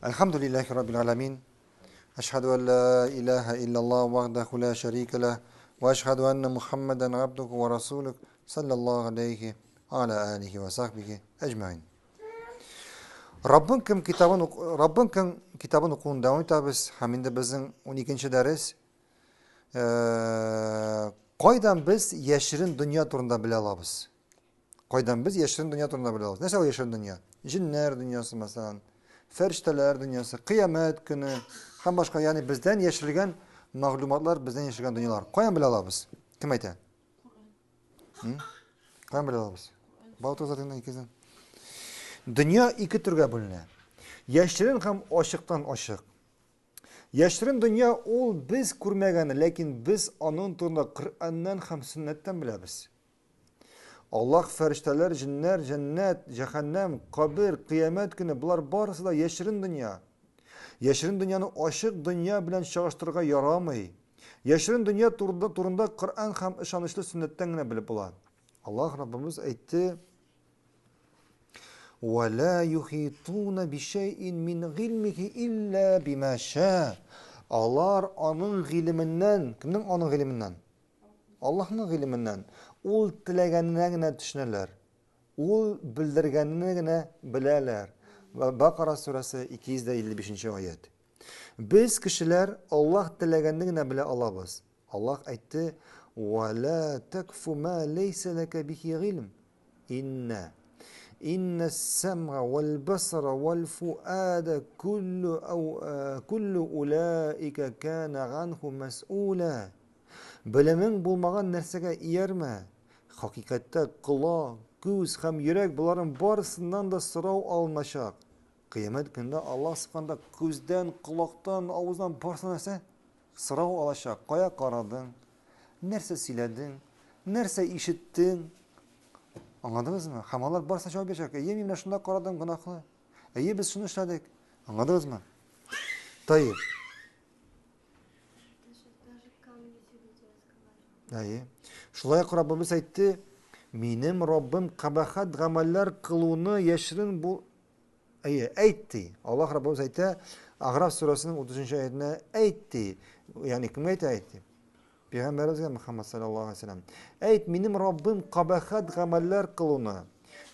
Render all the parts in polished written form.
Әлхәмдүлилләһи раббил галәмин. Әшһәдү ан ла илаһа иллаллаһ вахдаху ла шәрика ләһ ва әшһәдү анна Мухаммадан абдуху ва расулух саллаллаһу алейхи ва аля алихи ва сахбихи әҗмәин. Раббың кем китабын Раббың кем китабын укуын дәвам итәбез һәм инде безнең 12 дәрес. Кайдан без яшерен дөнья турында белә алабыз? Кайдан без яшерен дөнья турында белә алабыз? Нәрсә ул яшерен дөнья? Җеннәр дөньясы, мәсәлән, фәрештәләр дөньясы, кыямәт көне һәм башка, ягъни бездән яшерелгән мәгълүматлар, бездән яшерелгән дөньялар. Каян белә алабыз? Кем әйтә? Каян белә алабыз? Балтыр затында икесен. Дөнья ике төргә бүленә. Яшерен һәм ачыктан ачык. Яшерен дөнья ул без күрмәгән, ләкин без аның турында Коръәннән һәм сөннәттән беләбез. Аллаһ, фәрештәләр, җеннәр, җәннәт, җәһәннәм, кабер, кыямәт көне, болар барысы да яшерен дөнья. Яшерен дөньяны ачык дөнья белән чагыштырырга ярамый. Яшерен дөнья турында, турында Коръән һәм ышанычлы сөннәттән генә белеп була. Аллаһ Раббыбыз әйтте: "Ва ла юхитуна бишәйин мин гыйльмихи илля бима ша". Алар аның гыйлеменнән, кемнең аның гыйлеменнән? Аллаһның гыйлеменнән ул теләгәненә генә төшенәләр. Ул белдергәнне генә беләләр. Бакара сүрәсе 255 нче аять. Без кешеләр Аллаһ теләгәнне генә белә алабыз. Аллаһ әйтте: "Ва ла такфу ма лейса лака бихи гыйлм". Инна Инна сәмга вәл басара вәл фуада куллу ау куллу улаика кана ганху мәс'ула. Белемең булмаган нәрсәгә иярмә. Хакыйкатьтә колак, күз һәм йөрәк боларның барысыннан да сорау алыначак. Кыямәт көнендә Аллаһ Субханәһү күздән, колактан, авыздан барысыннан нәрсә? Сорау алачак. Кая карадың? Нәрсә сөйләдең? Нәрсә ишеттең? Аңладыгызмы? Һәм алар барысына җавап бирәчәк. Әйе, мин менә шунда карадым, гөнаһлы. Әйе, без шуны эшләдек. Аңладыгызмы? Таеп. Әйе. Шулай ук Раббыбыз әйтте, минем Раббым кабахат гамәлләр кылуны яшерен бу Әйе, әйт ди. Аллаһ Раббыбыз әйтә, Аграф сүрәсенең 33 аятында әйт ди. Ягъни кемгә әйтә әйт ди? Пәйгамбәребезгә Мөхәммәд саллаллаһу алейһи вәсәлләм. Әйт, минем Раббым кабахат гамәлләр кылуны,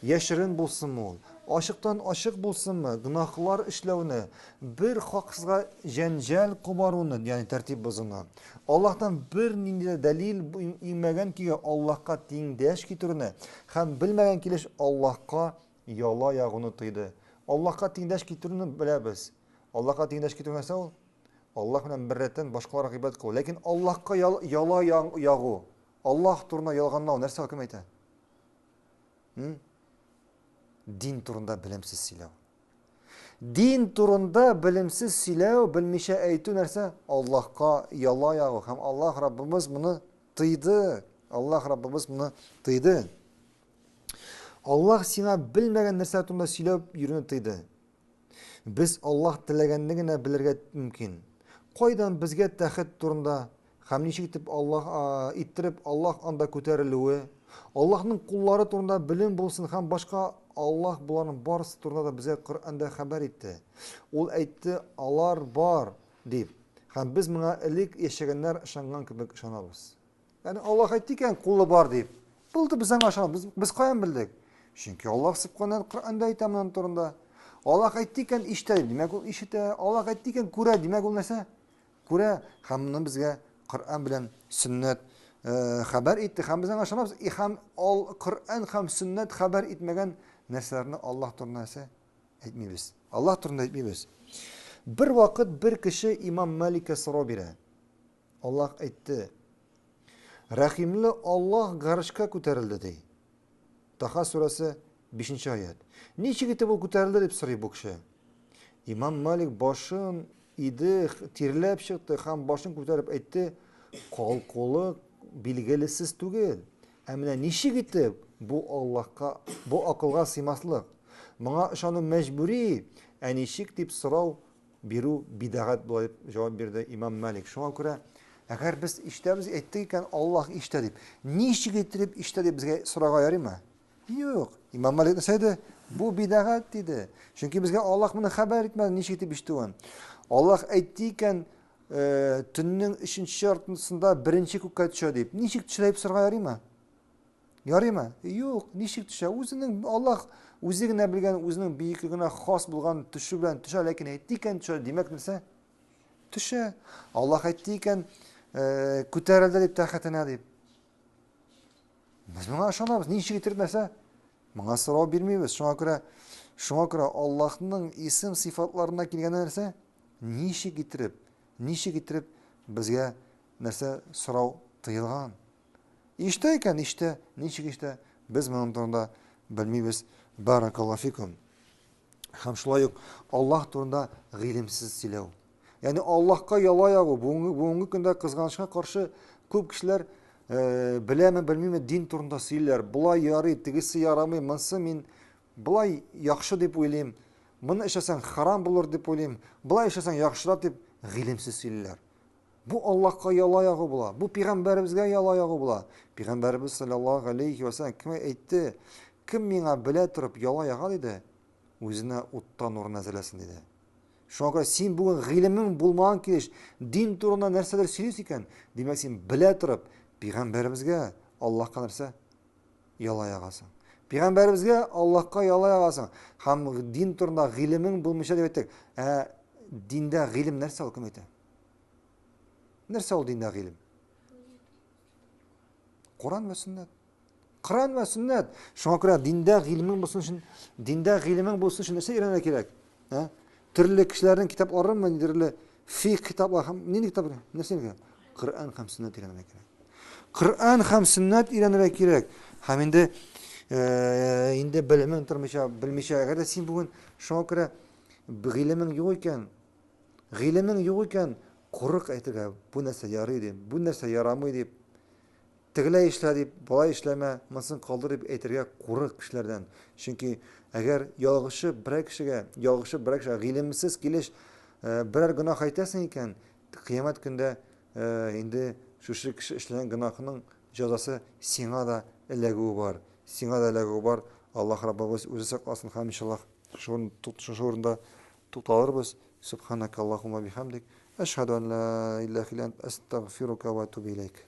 яшерен булсынмы ул, ачыктан ачык булсынмы, гөнаһлар эшләүне, бер хаксызга җәнҗал кубаруны, ягъни тәртип бозуны, Аллаһтан бернинди дә дәлил иңмәгән көйгә Аллаһка тиңдәш китерүне һәм белмәгән килеш Аллаһка яла ягуны тыйды. Аллаһка тиңдәш китерүне беләбез. Аллаһка тиңдәш китерү нәрсә ул? Аллаһ белән беррәттән башкаларга гыйбадәт кылу. Ләкин Аллаһка яла ягу, Аллаһ турында ялганлау нәрсә кем әйтә? Дин турында белемсез сөйләү. Дин турында белемсез сөйләү, белмичә әйтү нәрсә? Аллаһка яла ягу. Һәм Аллаһ Раббыбыз моны тыйды. Аллаһ Раббыбыз моны тыйды. Аллаһ сиңа белмәгән нәрсә турында сөйләп йөрүне тыйды. Без Аллаһ теләгәнне генә белергә мөмкин. Кайдан безгә тәхет турында һәм ничек итеп Аллаһ иттереп Аллаһ анда күтәрелүе, Аллаһның куллары турында белем булсын һәм башка Аллаһ боларның барысы турында да безгә Коръәндә хәбәр итте. Ул әйтте, алар бар дип. Һәм без моңа элек яшәгәннәр ышанган кебек ышанабыз. Ягъни Аллаһ әйтте икән, кулы бар дип. Булды, без аңа ышанабыз. Без, без каян белдек? Чөнки Аллаһ Субханаһу Коръәндә әйтә моның турында. Аллаһ әйтте икән, ишетә, димәк ул ишетә. Аллаһ әйтте икән, күрә, димәк ул нәрсә? Күрә. Һәм моны безгә Коръән белән сөннәт э, хәбәр итте. Һәм без аңа ышанабыз. И һәм ал Коръән һәм сөннәт хәбәр итмәгән нәрсәләрне Аллаһ турында нәрсә әйтмибез. Аллаһ турында әйтмибез. Бер вакыт бер кеше имам Маликка сорау бирә. Аллаһ әйтте, Рәхимле Аллаһ гарышка күтәрелде, ди. Таха сүрәсе 5 аять. Ничек итеп ул күтәрелде дип сорый бу кеше. Имам Малик башын иде, тирләп чыкты һәм башын күтәреп әйтте, калкулык билгелесез түгел. Ә менә ничек итеп бу Аллаһка, бу акылга сыймаслык? Моңа ышану мәҗбүри, ә ничек дип сорау бирү бидәгать була дип җавап бирде имам Малик. Шуңа күрә, әгәр без ишетәбез, әйттек икән, Аллаһ ишетә дип, ничек иттереп ишетә дип безгә сорарга ярыймы? Юк. Имам Малик нәрсә әйтте? Бу бидәгать диде. Чөнки безгә Аллаһ моны хәбәр итмәде, ничек итеп ишетүен. Аллаһ әйтте икән, э, төннең өченче яртысында беренче күккә төшә дип. Ничек төшә дип сорарга ярыймы? Ярыймы? Юк, ничек төшә? Үзенең Аллаһ үзе генә белгән, үзенең бөеклегенә хас булган төшү белән төшә, ләкин әйтте икән төшә, димәк нәрсә? Төшә. Аллаһ әйтте икән, э, күтәрелде дип тәхетенә дип. Без моңа ышанабыз. Ничек итеп нәрсә? Моңа сорау бирмибез. Шуңа күрә, шуңа күрә Аллаһның исем сыйфатларына килгән нәрсә? Ничек итеп, ничек итеп безгә нәрсә сорау тыелган? Ишетә икән, ишетә. Ничек ишетә? Без моның турында белмибез. Баракаллаһу фикум. Һәм шулай ук Аллаһ турында гыйлемсез сөйләү. Ягъни Аллаһка яла ягу. Бүгенге көндә кызганычка каршы күп кешеләр э, беләме, белмиме дин турында сөйлиләр. Болай ярый, тегесе ярамый, монысы мин болай яхшы дип уйлыйм. Моны эшләсәң харам булыр дип уйлыйм. Болай эшләсәң яхшырак дип гыйлемсез сөйлиләр. Бу Аллаһка яла ягу була. Бу пәйгамбәребезгә яла ягу була. Пәйгамбәребез саллаллаһу алейхи ва саллям кем әйтте? Кем миңа белә торып яла яга диде, үзенә уттан урын әзерләсен диде. Шуңа күрә син бүген гыйлемең булмаган килеш дин турында нәрсәдер сөйлисең икән, димәк син белә торып пәйгамбәребезгә, Аллаһка нәрсә? Яла ягасың. Пәйгамбәребезгә, Аллаһка яла ягасың. Һәм дин турында гыйлемең булмыйча дип әйттек. Ә диндә гыйлем нәрсә ул кем әйтә? Нәрсә ул диндә гыйлем? Коран вә сөннәт. Коран вә сөннәт. Шуңа күрә диндә гыйлемең булсын өчен, диндә гыйлемең булсын өчен нәрсә өйрәнергә кирәк? Ә? Төрле кешеләрнең китапларымы, төрле фикх китаплар һәм нинди китап? Нәрсә өйрәнергә? Коран һәм сөннәт өйрәнергә кирәк. Коран һәм сөннәт өйрәнергә кирәк. Һәм инде э, инде белемең тормыйча, белмичә, әгәр дә син бүген шуңа күрә гыйлемең юк икән, Гыйлемең юк икән, курык әйтергә, бу нәрсә ярый дип, бу нәрсә ярамый дип, тегеләй эшлә дип, болай эшләмә, монысын калдыр дип әйтергә курык кешеләрдән. Чөнки әгәр ялгышып берәр кешегә, ялгышып берәр кешегә гыйлемсез килеш э, берәр гөнаһ әйтәсең икән, кыямәт көндә э, инде шушы кеше эшләгән гөнаһының җәзасы сиңа да эләгүе бар. Сиңа да эләгүе бар. Аллаһ Раббыбыз үзе сакласын һәм иншаллаһ шушы урында Тукталырбыз. Субханакаллахумма бихамдик. Әшһәду ан ла илаһа илля ант, астагфирука ва атубу иләйк.